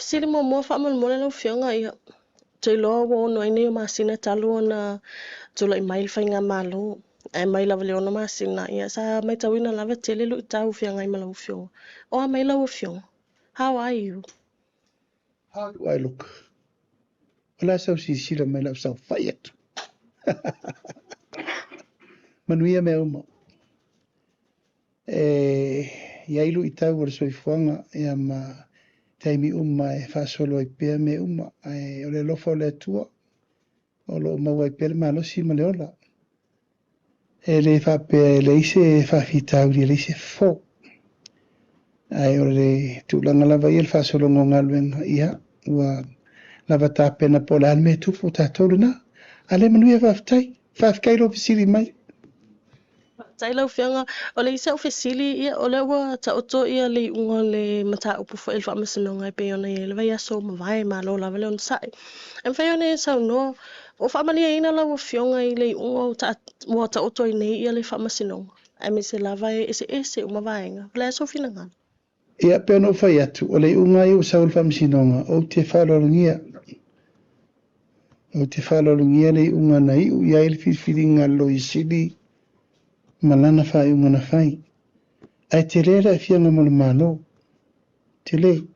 fesili muamua faamolemole lau Afioga, ia, ou te iloa ua ono ai nei o masina talu ona tulai mai le faigamalo, ae mai lava i le 6 masina, ia, sa matauina lava e tele luitau feagai ma lau Afioga. O a mai lau Afioga? How are you? How do I look? O le a sau silasila mai lau saofai atu. Manuia mea uma. E i ai luitau o le soifuaga ia ma taimi uma e faasolo ai pea mea uma. Ae o le alofa o le Atua o lo o maua ai pea le malosi ma le ola. E le faapea e leai se faafitauli, e leai se fofo. Ae o le tulaga lava ia le faasologa o galuega, ia, ua lava tapena po o le a le mea e tupu o tatou lena. A lea manuia, faafetai. Faafetai i lou fesili mai. Faafetai lau Afioga. O le isi au fesili, ia, o lea ua taoto ia le iuga o le mataupu foi i le Faamasinoga e pei ona i ai le vaiaso ua mavae, malo lava le onosai. E mafai ona e saunoa, o faamalieina lau Afioga i le iuga ua taoto ai nei ia le Faamasinoga, aemaise lava e eseese uma vaega. O le a sou finagalo? Ia, pei ona ou fai atu, o le iuga lava ia ua sau e le Faamasinoga, ou te faaaloalogia. Ou te faaaloalogia le iuga na iu i ai le filifiliga a le Loia Sili ma lana faaiuga na fai. Ae tele le aafiaga mo le Malo. Tele.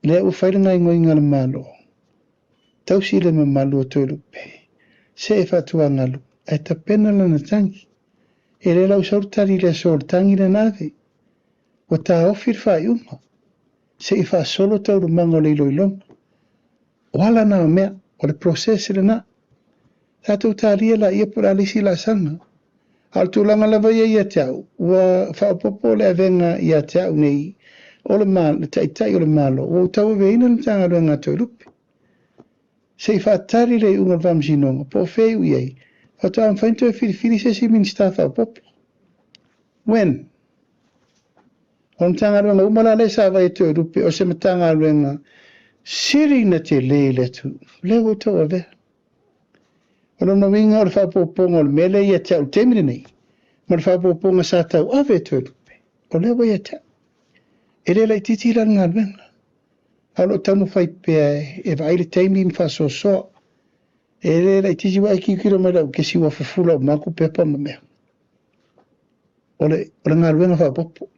Lea ua fai le gaoioiga a le Malo, tausi le mamalu o Toelupe, see faatuagalu, ae tapena lana tagi. E le lau sau le tali i le aso o le tagi lea na ave. Ua taofi le faaiuga, se i faasolo taualumaga o le iloiloga. O ala na o mea, o le process lena. Tatou talia laia po o le a le isi laasaga. A o le tulaga lava ia ia te au, ua faaopoopo le avega ia te au nei o le, le Taitai o le Malo, ua ou tauaveina le Matagaluega a Toelupe. Se i faatali le iuga o le Faamasinoga, po o fea e iu i ai, faatoa mafai ona toe filifili se isi Minisita faaopoopo. When? O le Matagaluega uma la lea sa vaai e Toelupe, o se Matagaluega sili ona tele i le atunuu, lea ua ou tauavea. O lona uiga o le faaopoopoga o le mea lea ia te au i le taimi lenei, ma le faaopoopoga sa tauave e Toelupe, o lea ua ia te au. E le laitiiti la le galuega, a o lo o taumafai pea e vaai le taimi ma faasoasoa. E le laitiiti aua e tilotilo mai i lau kesi ua fufula uma atu pepa ma mea. O le, o le galuega faaopoopo.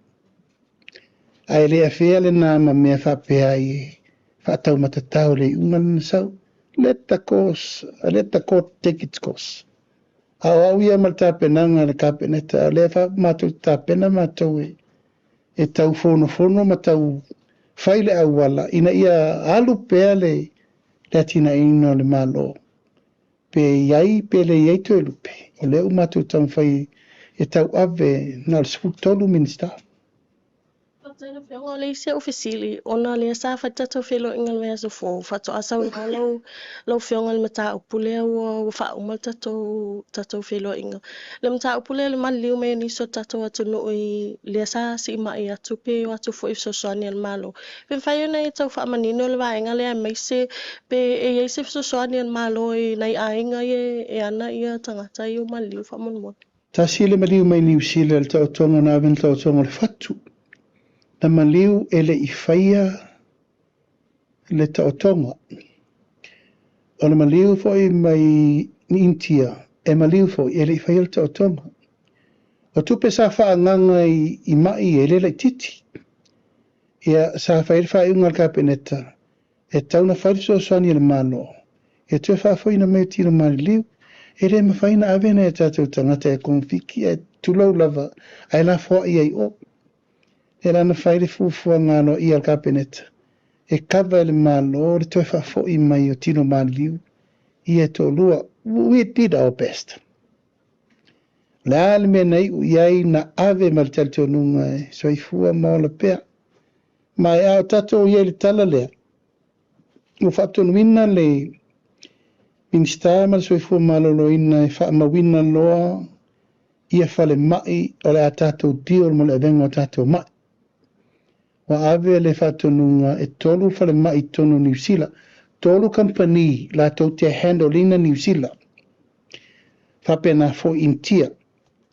Ae le afea lena ma mea faapea ai e faataumatatao le iuga lena sau. Let the course, let the court take its course. A o au ia ma le tapenaga a le Kapeneta, o lea fa matou te tapena matou e, e tau fonofono ma tau fai le auala ina ia alu pea le, le atinaeina o le Malo. Pe i ai pe le i ai Toelupe, o lea ua matou taumafai e tauave na o le 13 Minisita. Faafetai lau Afioga. O le isi au fesili, ona lea sa fai le tatou feiloaiga i le vaiaso fou, faatoa saunoa lau, lau Afioga i le mataupu lea ua, ua faauma le tatou, tatou feiloaiga. Le mataupu lea le maliliu mai o nisi o tatou atunuu i lea sa siimai atu pe o atu foi i fesoasoani a le Malo. Pe mafai ona e tau faamanino le vaega lea aemaise pe e i ai se fesoasoani a le Malo i nai aiga ia e ana ia tagata ia ua maliliu faamolemole. Tasi le maliu mai Niu Sila i le taotoga na ave na taotoga o le fatu. Na maliu e le i faia le taotoga. O le maliu foi mai Initia, e maliu foi e le i faia le taotoga. O tupe sa faaagaga i, i mai e le laitiiti. Ia, sa fai le faaiuga a le Kapeneta e tatau ona fai le fesoasoani a le Malo e toe faafoiina mai o tino maliliu. E le mafai ona ave nai o tatou tagata e kofiti ae tulou lava ae lafoai ai i o. Lea la na fai le fuafuaga aloaia a le Kapeneta e kava e le Malo le toe faafoi mai o tino maliliu ia e toalua. We did our best. O le a le mea na iu i ai na ave ma le talitonuga e soifua ma ola pea. Ma e a o tatou i ai i le tala lea, ua faatonuina le Minisita ma le Soifua Maloloina e faamauina loa ia falemai o le a tatou deal mo le avega o tatou mai. Ua ave le faatonuga e 3 falemai i totonu o Niu Sila, 3 kamupani latou te handle ina Niu Sila, faapena foi Initia.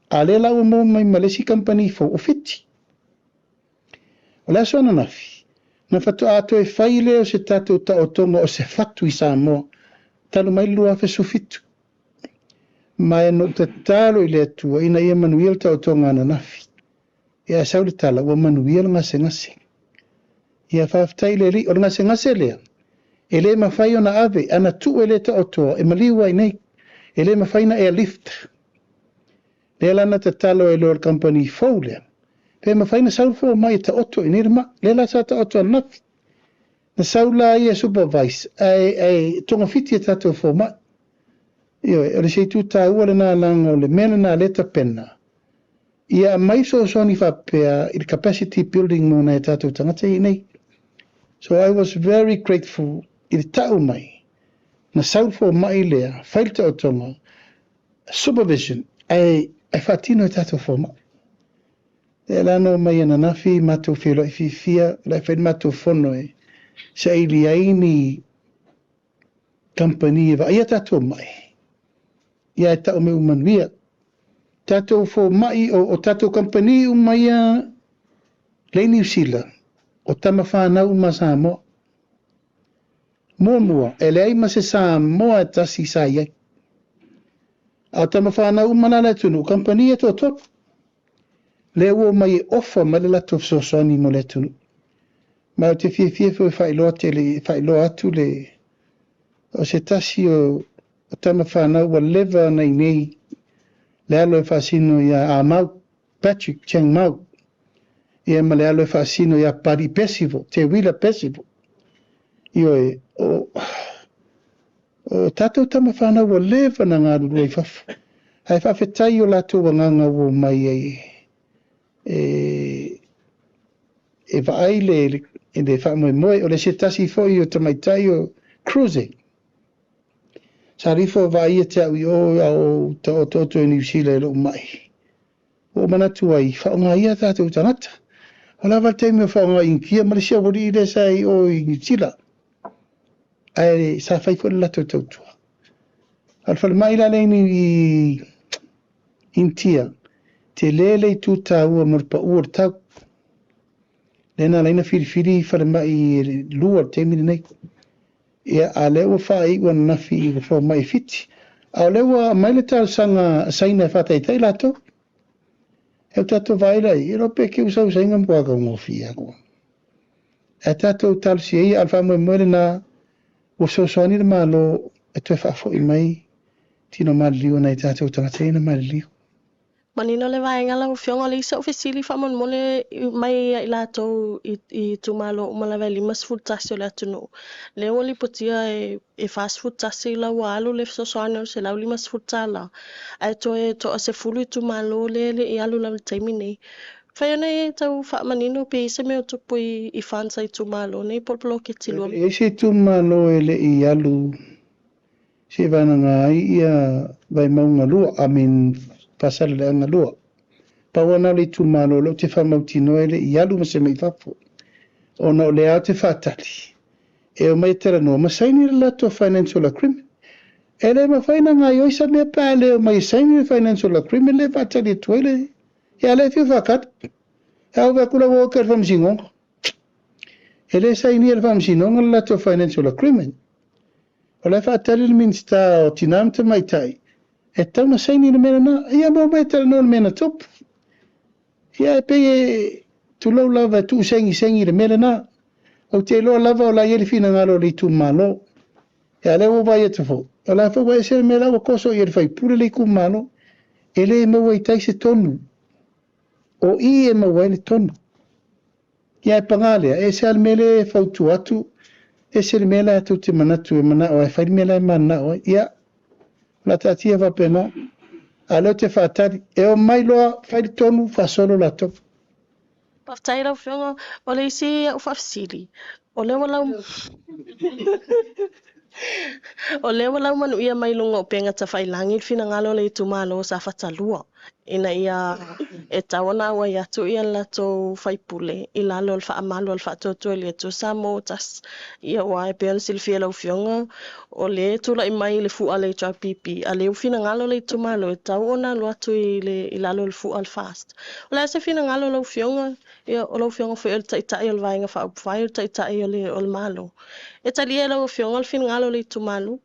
A lea la ua maua mai ma le isi kamupani fou o Fiti. O le aso ananafi, Na faatoa toe fai lea o se tatou taotoga o se fatu i Samoa talu mai le 2017. Ma e na ou tatalo i le Atua ina ia manuia le taotoga ananafi. Ia sau le tala ua manuia le gasegase. Ia faafetai i le Alii. O le gasegase lea, e le mafai ona ave, ana tuu e le taotoa, e maliu ai nei. E le mafai ona airlift. Lea la na tatalo ai loa le kamupani fou lea, pe mafai ona sau le fomai e taoto i inei le mai. Lea la sa taoto ananafi. Na sau la ia supervise, ae togafiti e tatou fomai. Ioe, o le se itu taua lena leaga o le mea lena lea e tapena, ia aumai fesoasoani faapea i le capacity building mo nai o tatou tagata i inei. So I was very grateful i le tau mai, na sau le fomai lea, fai le taotoga, supervision, ae faatino e tatou fomai. Lea la na omai ananafi matou feiloai fiafia, o la e fai le matou fono e saili ai ni kamupani e vaaia tatou mai, ia e tau mai ua manuia. Tatou fomai, o tatou kamupani uma ia lea i Niu Sila, o tama fanau uma a Samoa. Muamua, e leai ma se Samoa e tasi sa i ai. A o tama fanau uma la a le atunuu, kamupani e toatolu. Lea ua omai e ofa mai le latou fesoasoani mo le atunuu. Ma ou te fiafia foi e faailoa tele, faailoa atu le, o se tasi o tama fanau ua leva ona i inei, le alo e faasino ia Amau, Patrick Chang Mau, ia ma le alo e faasino ia Pari Percival, Te Wila Percival. Ioe, o tatou tama fanau ua leva na galulue i fafo. Ae faafetai i o latou agaga ua omai ai e vaai le faamoemoe. O le se tasi foi o tamaitai o Cruise. Sa alu ifo vaai ia te au i o a o taotooto i Niu Sila i lou mai. Ua ou manatu ai, faaaoga ia tatou tagata. O lava le taimi o faaaoga Initia ma le isi aualii lea sa i o i Niu Sila. Ae sa fai foi le latou tautua. A o le falemai la lea i Initia, tele le itu taua mo le pau o le tau. Lea na ala ai ona filifili falemai e lua i le taimi lenei. Ia, a o lea ua faaiu ananafi i le fomai e 7. A o lea ua aumai le talosaga a Saina e faataitai latou. E o tatou vaai la i ai, e iloa pe te i ua sau Saina matua taugofie atu. Ae tatou talosia ia, a o le faamoemoe lena, ua fesoasoani le Malo e toe faafoi mai tino maliliu o nai tatou tagata ia na maliliu. Manino le vaega lau Afioga, o le isi au fesili faamolemole mai ia i latou i itumalo uma lava e 51 o le atunuu. Lea ua lipotia e 41 la ua alu le fesoasoani o le $150, ae toe toa 10 itumalo lea e le i alu lava i le taimi nei. Mafai ona e tau faamanino pe i ai se mea o tupu i funds a itumalo nei po o le poloketi 2. E i ai se itumalo e le i alu seivagana ai ia Vaimauga 2, I mean Faasaleleaga 2. Pau lava na o le itumalo o lea ou te faamautinoa e le i alu ma se mea i fafo. Ona o lea ou te faatali, e omai e talanoa ma saini le latou financial agreement. E le mafai ona gaoioi sa mea pe a le omai e saini le financial agreement lea e faatali atu ai le... Ia lea e fiu faatali. E ave atu la ua oka i le faamasinoga. E le sainia e le faamasinoga le latou financial agreement. O la e faatali le Minisita o Tina ma Tamaitai e tatau ona saini le mea lena. Ia ma omai e talanoa i le mea na tupu. Ia e pei e tulou lava e tuusegisegi le mea lena. Ou te iloa lava o la e i ai le finagalo o le itumalo. Ia lea ua vaai atu foi, o la foi ua ese le mea la ua toso i ai le sui usufono le itumalo. E le maua i tai se tonu. O i e maua ai le tonu. Ia e paga lea, e ese lava le mea lea e fautua atu, ese le mea la tou te manatu e manao ai, fai le mea la e mananao ai. Ia, o le a taatia faapena. A o lea ou te faatali, e omai loa, fai le tonu, faasolo latou. Faafetai lau Afioga. O le isi au faafesili, o lea ua lau o lea ua laumanuia mai luga o upega tafailagi le finagalo o le itumalo o Safata 2. ina ia e tatau ona auai atu ia le latou faipule i lalo o le faamalu a le Faatuatua i le Atua Samoa ua Tasi. Ia aua e pei ona silafia e lau Afioga, o lea e tulai mai le fua a le HRPP, a o lea ua finagalo le itumalo e tatau ona alu atu i le i lalo o le fua a le FAST. O le a se finagalo o lau Afioga? Ia, o lau Afioga foi o le Taitai o le Vaega Faaupufai, o le Taitai o le, o le Malo. E talia e lau Afioga le finagalo o le itumalo?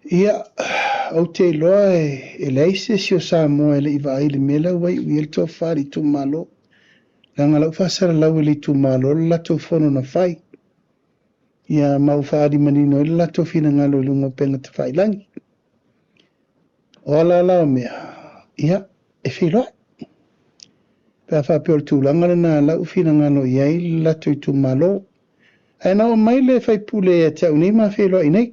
Ia, ou te iloa e leai se isi o Samoa e le i vaai i le mea lea ua iu i ai le tofa a le itumalo. Leaga o la ua faasalalau e le itumalo le latou fono na fai. Ia ma ua faaali manino ai le latou finagalo i luga o upega tafailagi. O ala la o mea, ia, e feiloai. Pe a faapea o le tulaga lena la ua finagalo i ai le latou itumalo. Ae na oo mai le faipule ia te au nei ma feiloai nei.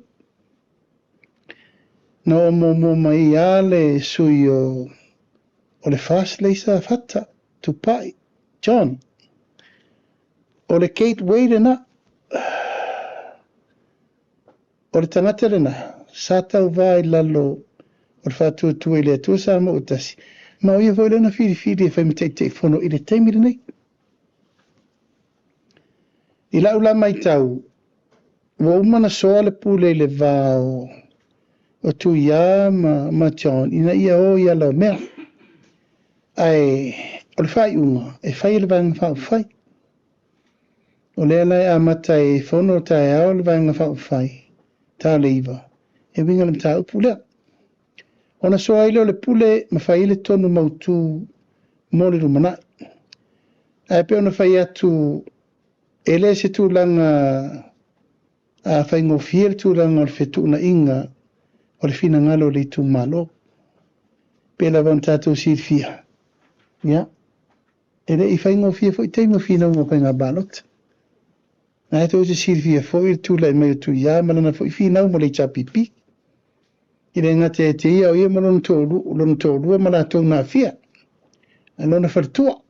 Na oo muamua mai lava le sui o le FAST lea i Safata, Tupai, John. O le gateway lena. O le tagata lena, sa tauva i lalo o le Faatuatua i le Atua Samoa ua Tasi, ma o ia foi lea na filifili e fai ma Taitaifono i le taimi lenei. I lau la matau, ua uma ona soa le pule i le va o Tuia ma John ina ia o i ala o mea. Ae o le faaiuga e fai e le Vaega Faaupufai. O lea la e amata e fono taeao le Vaega Faaupufai, ta o le 9, e uiga i le mataupu lea. Ona soa ai lea o le pule ma fai ai le tonu mautu mo le lumanai. Ae pei ona fai atu, e le se tulaga faigofie le tulaga o le fetuunaiga o le finagalo o le itumalo. Pei lava ona tatou silafia, ia, e le i faigofie foi taimi o finauga o faiga palota. Na e tou te silafia foi le tulai mai o Tuia ma lana foi finau mo le HRPP. E le gata ia te ia o ia ma lona toalua ma latou na aafia, a lona faletua.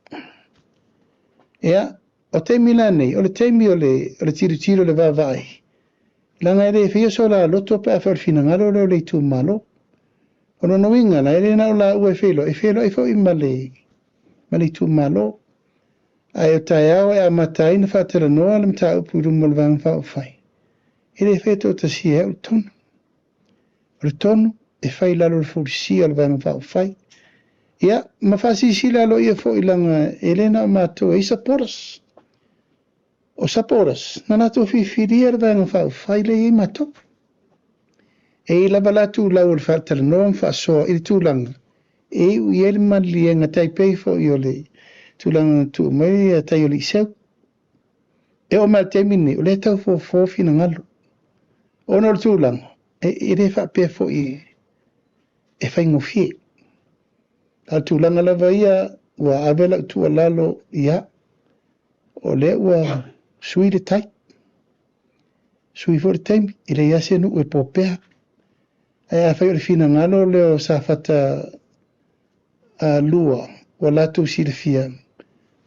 Ia, o taimi la nei, o le taimi o le tilotilo le vaavaai, leaga e le faia so la loto pe afai o le finagalo lea o le itumalo. O lona uiga la, e le na o laua e feiloai, e feiloai foi ma le itumalo. Ae o taeao e amata ai ona faatalanoa le mataupu i luma o le Vaega Faaupufai, e le faia toatasia e au le tonu. O le tonu e fai i lalo o le fulisia o le Vaega Faaupufai. Ia, ma faasilasila aloaia foi leaga e le na o matou e i ai supporters. O supporters, na latou filifilia le Vaega Faaupufai lea e i ai matou. E i ai lava la tulau o le faatalanoa ma faasoa i le tulaga e iu i ai le maliliega tai pei foi o le tulaga na tuu mai ia tai o le Iseu. E oo mai i le taimi lenei, o lea e tau fofo finagalo. Ona o le tulaga, e le faapea foi e faigofie. A o le tulaga lava ia, ua ave lau tuualalo, ia, o lea ua sui le tai, sui foi le taimi, e leai lava se nuu e popea. Ae afai o le finagalo lea o Safata 2, ua latou silafia,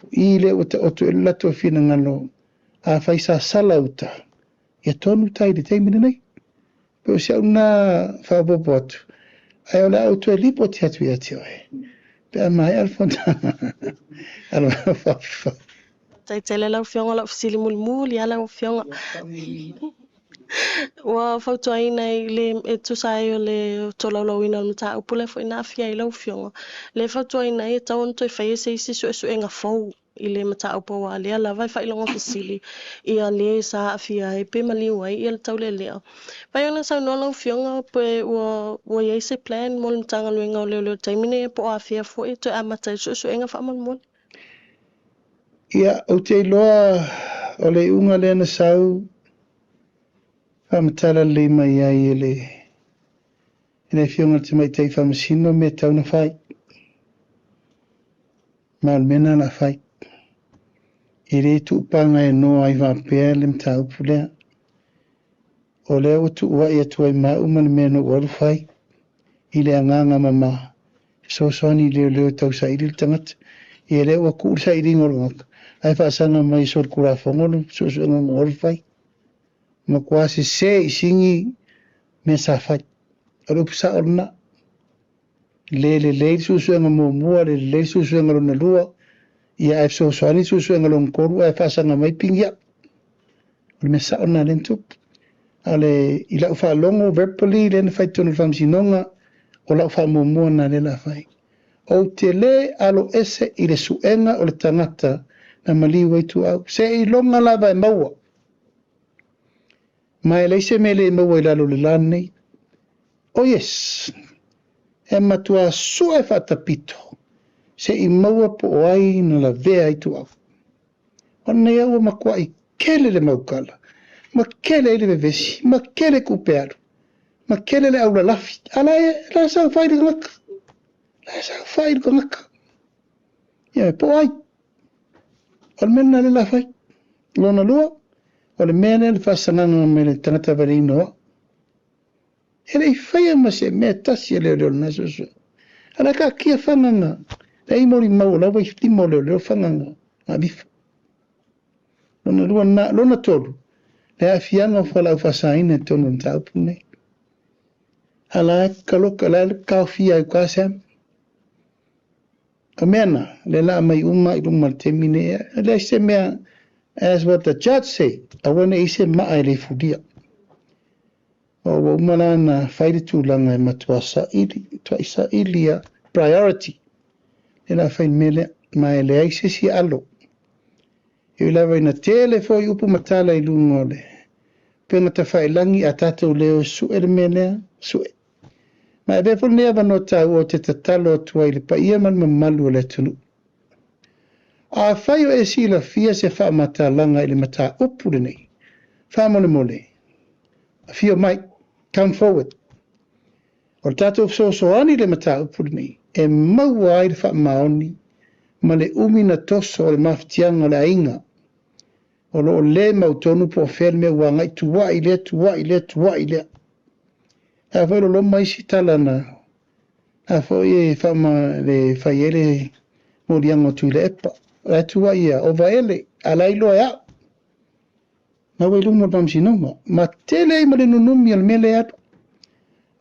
o i lea ua taoto i le latou finagalo, afai sa sala uta, ia tonu tai i le taimi lenei. Pe o si au lena faaopoopo atu, ae o le a ou toe lipoti atu ia te oe, pe a maea le fonotaga a le Vaega Faaupufai. Faafetai tele lau Afioga, o lau fesili mulimuli lava lau Afioga. Ua fautuaina i le e tusa ai o le tolaulauina o le mataupu lea foi na aafia ai lau Afioga. Le fautuaina ai e tatau ona toe faia se isi suesuega fou i le mataupu aua o lea lava e faailoga fesili ia le sa aafia ai pe maliu ai ia le taulealea. Pai ona saunoa lau Afioga pe ua i ai se plan mo le Matagaluega o Leoleo i le taimi nei po o afea foi e toe amata ai le suesuega faamolemole. Ia, ou te iloa o le iuga lea na sau faamatala lelei mai ai e le Afioga i le Tamaitai Faamasino mea e tatau ona fai. Ma o le mea lena o le a fai. E le tuupagaenoa ai faapea le mataupu lea. O lea ua tuuai atu ai ma au ma le mea na ou alu fai i le agaga mama, fesoasoani i leoleo e tausaili le tagata. Ia lea ua tuu le sailiga o le tagata, ae faasaga mai e solitulafono le suesuega na ou alu fai. Matua sese i sini mea sa fai. O le upu sao lena. Le lelei le suesuega muamua, le lelei le suesuega lona lua, ia ae fesoasoani le suesuega lona tolu ae faasaga mai pigi au. O le mea sao lena lea na tupu. A o le, i lau faalogo verbally lea na fai i totonu o le faamasinoga, o lau faamuamua lena lea o le a fai. Ou te le aloese i le suega o le tagata na maliu ai tuau, seiloga lava e maua. Ma e leai se mea e le maua i lalo o le la lenei. Oh yes! E matua sue faatapito se i maua po o ai na lavea ai tuau. O lenei au ua matuai tele le maukala, ma tele ai le vevesi, ma tele tupe alu, ma tele le aulalafi. A la e, la e saofai le tagata. La e saofai le tagata. Ia, po o ai. O le mea lena lea o le a fai. Lona lua, o le mea lea le faasagaga mai le tagata valeina o au. E le i faia ma se mea tasi e leoleo lena suesuega. A la e taatia fagaga, leai molimau o la ua i lima o leoleo fagaga na aveifo. Lona lua lena. Lona tolu, le aafiaga o fualaau faasaina i totonu o le mataupu lenei. A la e kaloka, la e taofia ai uka Sam. O mea na, lea la aumai uma i luma i le taimi nei. E leai se mea, as what the judge say, aua ne i se maa e le fulia. O ua uma la na fai le tulaga e matua saili, matuai saili a priority. Lea la fai le mea lea, ma e leai se isi alo. E ui lava ina tele foi upu ma tala i luga o le upega tafailagi, a tatou le o e sue le mea lea, sue. Ma e avea foi lenei avanoa taua ou te tatalo atu ai i le paia ma le mamalu o le atunuu. Afai o e silafia se faamatalaga i le mataupu lenei, faamolemole, afio mai, come forward. O le tatou fesoasoani i le mataupu lenei, e maua ai le faamaoni ma le umi na toso o le mafatiaga o le aiga o lo o le mautonu po o fea le mea ua agai tuai lea, tuai lea, tuai lea. A foi loloma isi tala na a foi e faama le fai ai le moliaga o Tuilaepa. O la e tuai ia o Vaele, a la iloa e au. Na ua i luma o le faamasinoga. Ma tele ai ma le nunumi o le mea lea alu.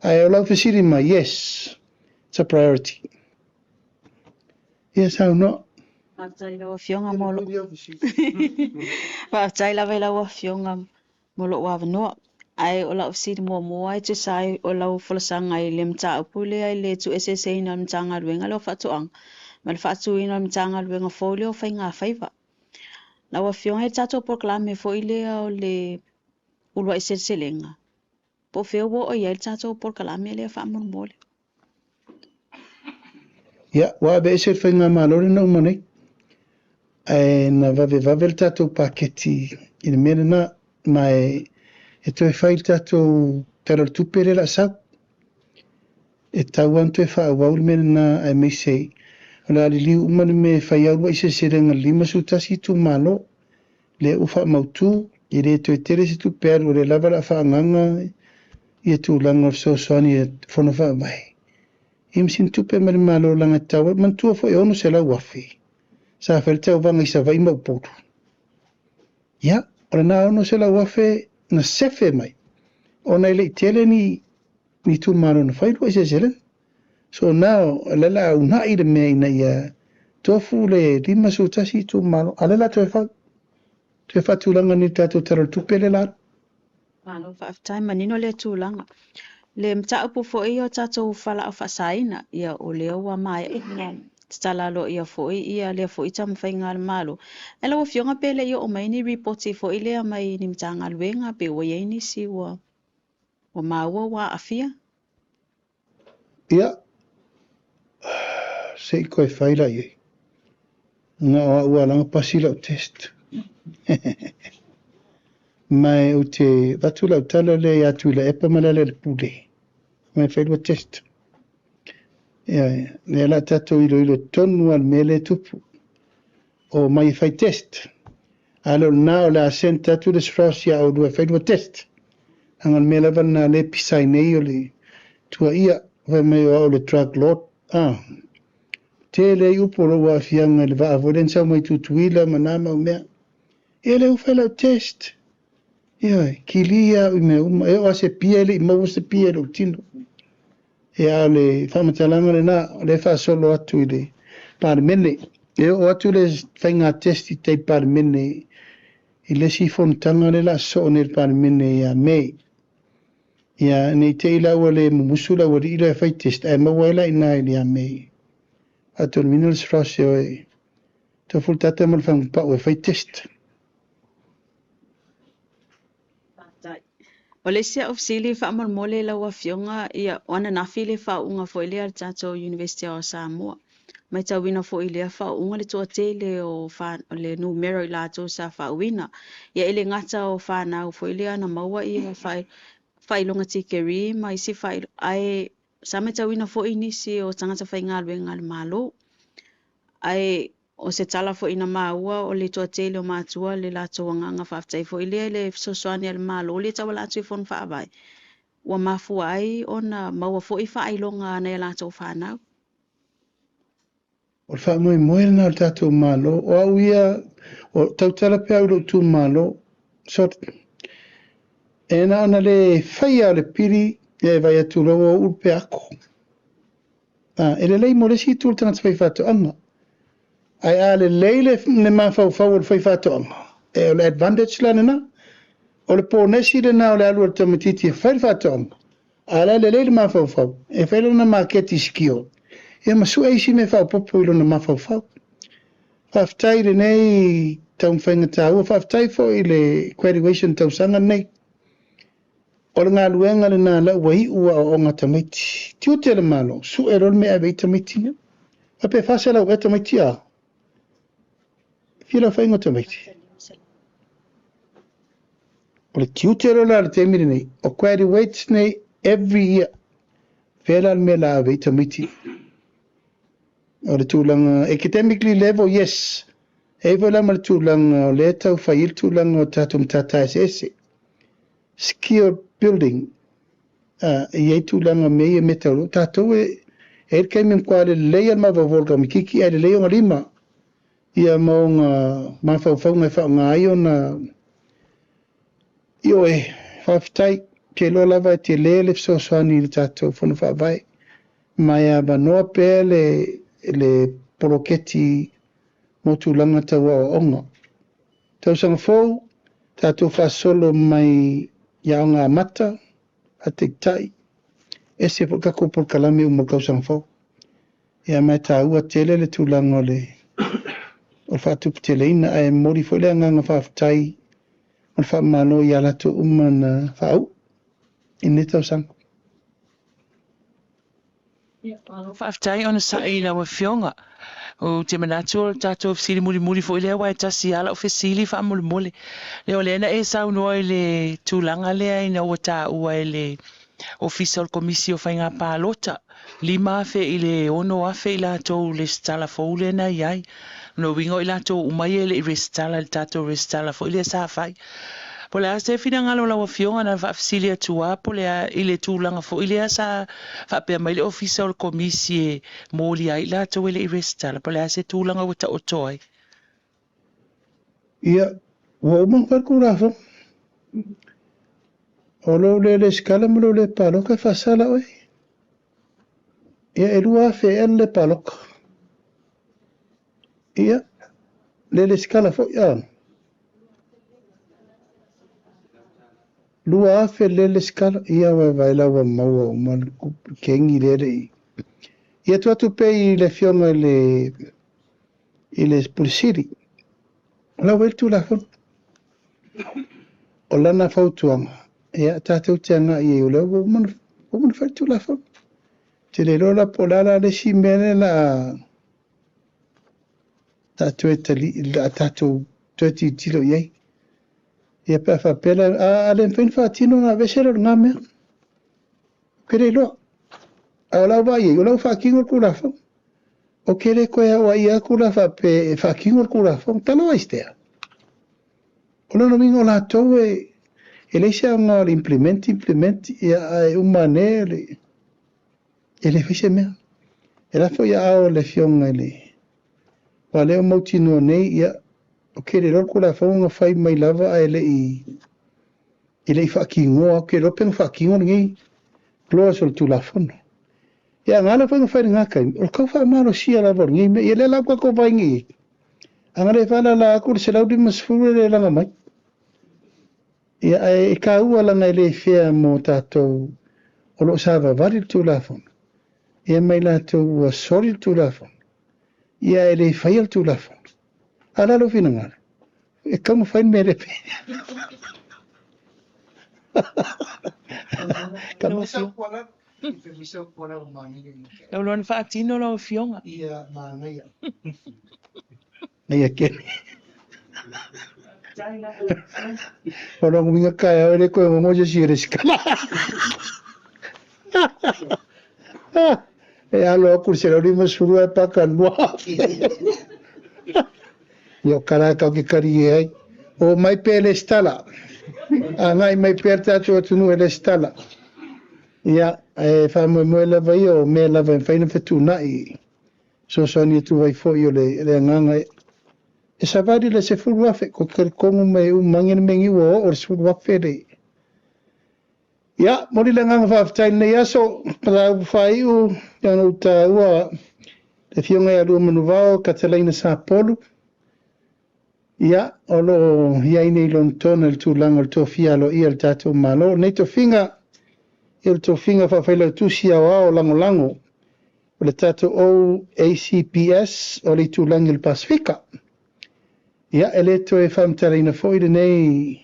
Ae o lau fesili mai, yes, it's a priority. Ia saunoa. Faafetai lau Afioga mo lo... Faafetai lava i lau Afioga mo lou avanoa. Ae o lau fesili muamua e tusa ai o lau folasaga i le mataupu lea i le tuueseeseina o le Matagaluega lea o Faatoaga ma le faatuina o le Matagaluega fou lea o Faiga Faiva. Lau Afioga i le tatou polokalame foi lea o le uluai seleselega, po o fea ua oo i ai le tatou polokalame lea faamolemole? Ia, ua aveese le faigamalo lea na uma nei. Ae na vavevave le tatou paketi i le mea lena, ma e toe fai le tatou Tala o le Tupe lea o le a sau. E tatau lava ona toe faaauau le mea lena, aemaise o le a liliu uma le mea e fai ai uluai seleselega i le 51 itumalo. Lea ua faamautu, e le toe tele se tupe alu, o lea lava o le a faaagaaga ia tulaga o fesoasoani i Fono Faavae. Ia ma sina tupe mai le Malo leaga e tatau ai. Manatua foi e $600,000 sa fai le tauvaga i Savaii ma Upolu. Ia, o lena $600,000 na sefe mai, ona e le i tele ni itumalo na fai uluai seleselega. So now, o lea o le a uunai le mea ina ia tofu le 51 itumalo, a o lea o le a toe fau. Toe faatulaga nei i le tatou Tala o le Tupe lea o le a alu. Malo faafetai, manino lea tulaga. Le mataupu foi o tatou fualaau faasaina, ia o lea ua maea ona tatala aloaia foi ia lea foi taumafaiga a le Malo. Ae lau Afioga pe le i oo mai ni ripoti foi lea mai ni Matagaluega pe ua i ai nisi ua maua ua aafia? Ia, se i toe fai la i ai. Na o au lava na pasi lau test. Ma ou te avatu lau tala lea ia Tuilaepa ma Lealailepule, mai fai lua test. Ia, lea la tatou iloilo tonu lava le mea lea e tupu. O mai e fai test. A le o lena o le a send atu le SROS ia oulua e fai lua test. Leaga o le mea lava lena lea e pisa ai nei o le tuuaia, fai mai o au o le drug lord. Ah, tele ai upu o lou aafiaga i le vaa foi lea na sau mai Tutuila ma na mau mea. Ia lea ua fai lau test. Ia, kilia au i mea uma. E oo lava se pia e le i maua se pia i lou tino. Ia, o le faamatalaga lena, o lea e faasolo atu i le Palemene. E oo atu le faiga test i tai Palemene i le isi fonotaga lea o le a sosoo nei i le Palemene ia Me. Ia, ne i te i la ua le mumusu le aualii lea e fai test, ae maua ai la i ina i le ia Me. Faatonuina le SROS e o e tofu le tata ma le fagupau e fai test. Faafetai. O le isi au fesili faamolemole i lau Afioga, ia, o ananafi le faauuga foi lea a le tatou University o Samoa. Matauina foi i lea faauuga le toatele o le numera o i latou sa faauuina. Ia e le gata o fanau foi lea na maua ia faailoga tikeri ma isi faailoga, ae sa matauina foi nisi o tagata faigaluega a le Malo. Ae o se tala foi na maua o le toatele o matua le latou agaga faafetai foi lea i le fesoasoani a le Malo lea e tauala atu i Fono Faavae, ua mafua ai ona maua foi faailoga a nai a latou fanau. O le faamoemoe lena o le tatou Malo. O au ia, o tautala pea au i lou itumalo, sorry. E na ona le faia o le pili, ia e vaai atu loa ua uu le peako. A, e lelei mo le isi itu o le tagata faifaatoaga. Ae a lelei le mafaufau o le faifaatoaga, e o le advantage la lena. O le ponesi lena o le alu o le tamaitiiti e fai le faatoaga, a la e lelei le mafaufau, e fai lona maketi skill, ia ma sue isi mea faaopoopo i lona mafaufau. Faafetai i lenei taumafaiga taua, faafetai foi i le graduation tausaga nei. O le galuega lena la ua iu aoaoga tamaiti. Tiute le Malo, sue loa le mea e ave ai tamaiti ia. Faapea 400 ea tamaiti a? Fia le aofaiga o tamaiti? O le tiute loa la i le taimi lenei, o graduates nei every year. Fea la le mea la ave ai tamaiti? O le tulaga academically level, yes. E i ai foi la ma le tulaga o lea e tau fai ai le tulaga o tatou matata eseese. Skill building, e i ai tulaga o mea ia mea tau tatou e i ai le taimi e matua lelei lava le mafaufau o le tamaitiiti ae lelei ona lima ia ma ona mafaufauga e faaaoga ai ona ioe. Faafetai, ou te iloa lava e tele le fesoasoani i le tatou Fono Faavae, ma e avanoa pea le poloketi mo tulaga tau aoaoga. Tausaga fou, tatou faasolo mai i aoga amata, faataitai, ese foi le tatou polokalame uma o le tausaga fou. Ia ma e taua tele le tulaga o le faatuputeleina, ae momoli foi le agaga faafetai ma le faamalo ia latou uma na faauu i lenei tausaga. Faafetai onosai i lau Afioga. Ou te manatu o le tatou fesili mulimuli foi lea, aua e tasi lava lau fesili faamolemole. Lea o lea na e saunoa i le tulaga lea ina ua taua e le Ofisa o le Komisi o Faiga Palota, 5,000 i le 6,000 i latou resitala fou lea na i ai. O lona uiga o i latou uma ia e le i resitala i le tatou resitala foi lea sa fai. Po o le a se finagalo o lau Afioga na faafesili atu lava po o le a i le tulaga foi lea sa faapea mai le Ofisa o le Komisi e molia ai i latou e le i resitala, po o le a se tulaga ua taoto ai? Ia, ua uma ona fai le Tulafono. O lou le resitala ma lou le palota e faasala oe. Ia, e 2,000 ea le le palota. Ia, le resitala foi a. 2,000 le resitala. Ia, vaevae la ua maua uma le kengi lea le i. Ia tuu atu pea i le Afioga i le Pule Sili. O la ua i ai le Tulafono. O lana fautuaga, ia tatou te agai i ai, o lea ua uma ona fai le Tulafono. Te le iloa la po o le a la le isi mea lea la a toe tali, la tatou toe tilotilo i ai. Ia pe a faapea la, a le mafai ona faatino ona aveese lea o lena mea. Ou te le iloa. A o lau vaai i ai, o la ua faatino le Tulafono. Ou te le toe aoaia atu la faapea e faatino le Tulafono. Taloa is there. O lona uiga o latou e leai se aoga o le implement, implement, ia ae uma ane le, e le fai se mea. E lafo i aao o le Afioga i le, aua lea ua mautinoa nei, ia, ou te le iloa le Tulafono na fai mai lava ae le i faatinoa, ou te iloa pe na faatino lenei clause o le Tulafono. Ia, a gala foi na fai i lena taimi, o le tau faamalosia lava o lenei mea. Ia lea la ua tatou vaai nei i ai, a na le faalala atu le 150 e le laga mai. Ia, ae e taua leaga e le fair mo tatou o lo o savavali le Tulafono, ia ma i latou ua soli le Tulafono, ia ae le faia le Tulafono. A o le a lou finagalo? E tatau ona fai le mea le Lau loa na faatino lau Afioga. Ia kene. O lona uiga taeao e le toe gogo se isi e resitala. E alo atu le 150 ae paka 2000. Ia o tala e tatou te talie ai. O mai pea e resitala. Agai mai pea le tatou atunuu e resitala. Ia, e faamoemoe lava ia o mea lava e mafai ona fetuunai. Fesoasoani atu ai foi o le agaga e savali le 10,000, ko te talitonu mai e uma ane le mea nei ua oo le 10,000 le. Ia, momoli le agaga faafetai i lenei aso, mataupu faaiu, e ona ou taua le Afioga ia Luamanuvao Katalaina Sapolu, ia, o lo o i ai nei Lonetona i le tulaga o le tofia aloaia o le tatou Malo. O lenei tofiga, ia o le tofiga faafailautusi aoao lagolago o le tatou OACPS o le itulagi o le Pasefika. Ia, e le toe faamatalaina foi lenei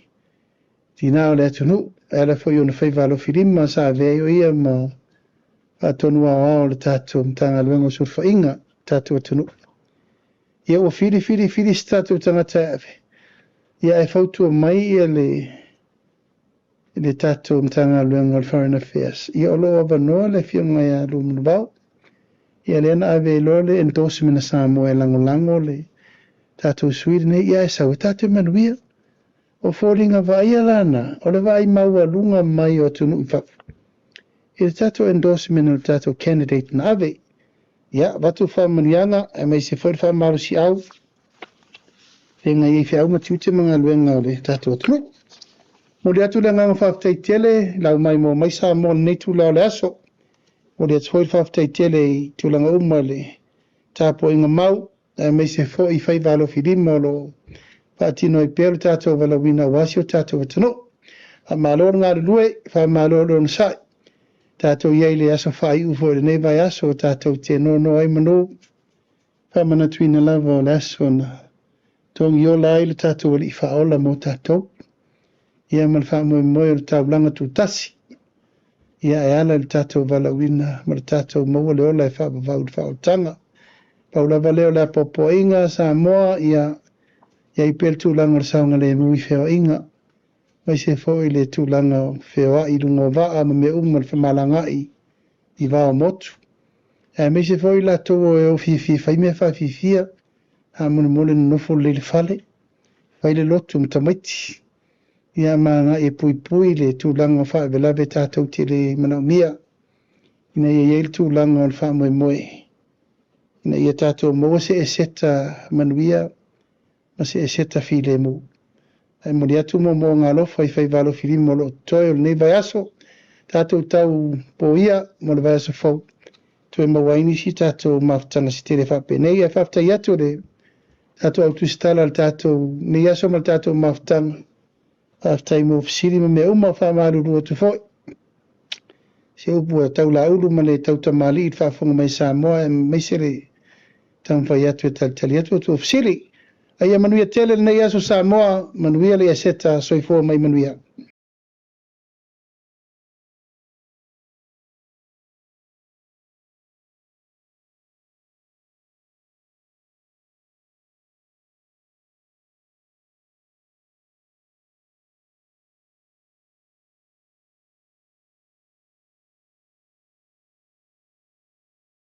tinã o le atunuu, e ala foi i ona faiva alofilima sa avea ai o ia ma faatonu aoao o le tatou Matagaluega o Sulufaiga, le tatou atunuu. Ia ua fili fili fili se tatou tagata e ave, ia ae fautua mai ia le tatou Matagaluega o le Foreign Affairs, ia o lo o avanoa le Afioga ia Luamanuvao. Ia lea na ave ai loa le endorsement a Samoa e lagolago le tatou sui lenei, ia ae sau e tatou manuia. O foliga vaaia lana, o le vaai maualuga mai o atunuu i fafo i le tatou endorsement o le tatou candidate na ave. Ia, avatu faamanuiaga aemaise foi le faamalosiau feagai ai feau ma tiute ma galuega o le tatou atunuu. Momoli atu le agaga faafetai tele lau maimoa mai Samoa i lenei itula o le aso. Momoli atu foi le faafetai tele i tulaga uma le tapuaiga mau aemaise foi faiva alofilima o lo o faatino ai pea le tatou valaauina aua si o tatou atunuu. Faamalo le galulue, faamalo le onosai. Tatou i ai i le aso faaiu foi o lenei vaiaso tatou te nono ai manu. Faamanatuina lava o le aso na togiola ai le tatou alii faaola mo tatou. Ia ma le faamoemoe o le taulaga tutasi. Ia e ala i le tatou valaauina ma le tatou maua le ola e faavavau i le faaolataga. Pau lava lea o le apoapoaiga Samoa, ia i ai pea le tulaga o le saogalemu i feoaiga, aemaise foi le tulaga o feoai i luga o vaa ma mea uma le femalagaai i va o motu. Aemaise foi latou o e o fiafia fai mea faafiafia, faamolemole nonofo lelei i le fale, fai le lotu ma tamaiti. Ia ma agai e puipui le tulaga o faalavelave tatou te le manaomia, ina ia i ai le tulaga o le faamoemoe, ina ia tatou maua se eseta manuia ma se eseta filemu. Ae momoli atu moomooga alofa i faiva alofilima o lo o totoe o lenei vaiaso, tatou tau poia mo le vaiaso fou, toe maua ai nisi tatou mafutaga se tele faapenei. Ae faafetai atu le tatou au tusitala le tatou nei aso ma le tatou mafutaga. Faafetai mo fesili ma mea uma, faamalulu atu foi. Se upu e taulaulu ma le tautamalii i le faafofoga mai Samoa, aemaise le taumafai atu e talitali atu outou fesili. A ia manuia tele lenei aso Samoa, manuia le Eseta, soifua mai manuia.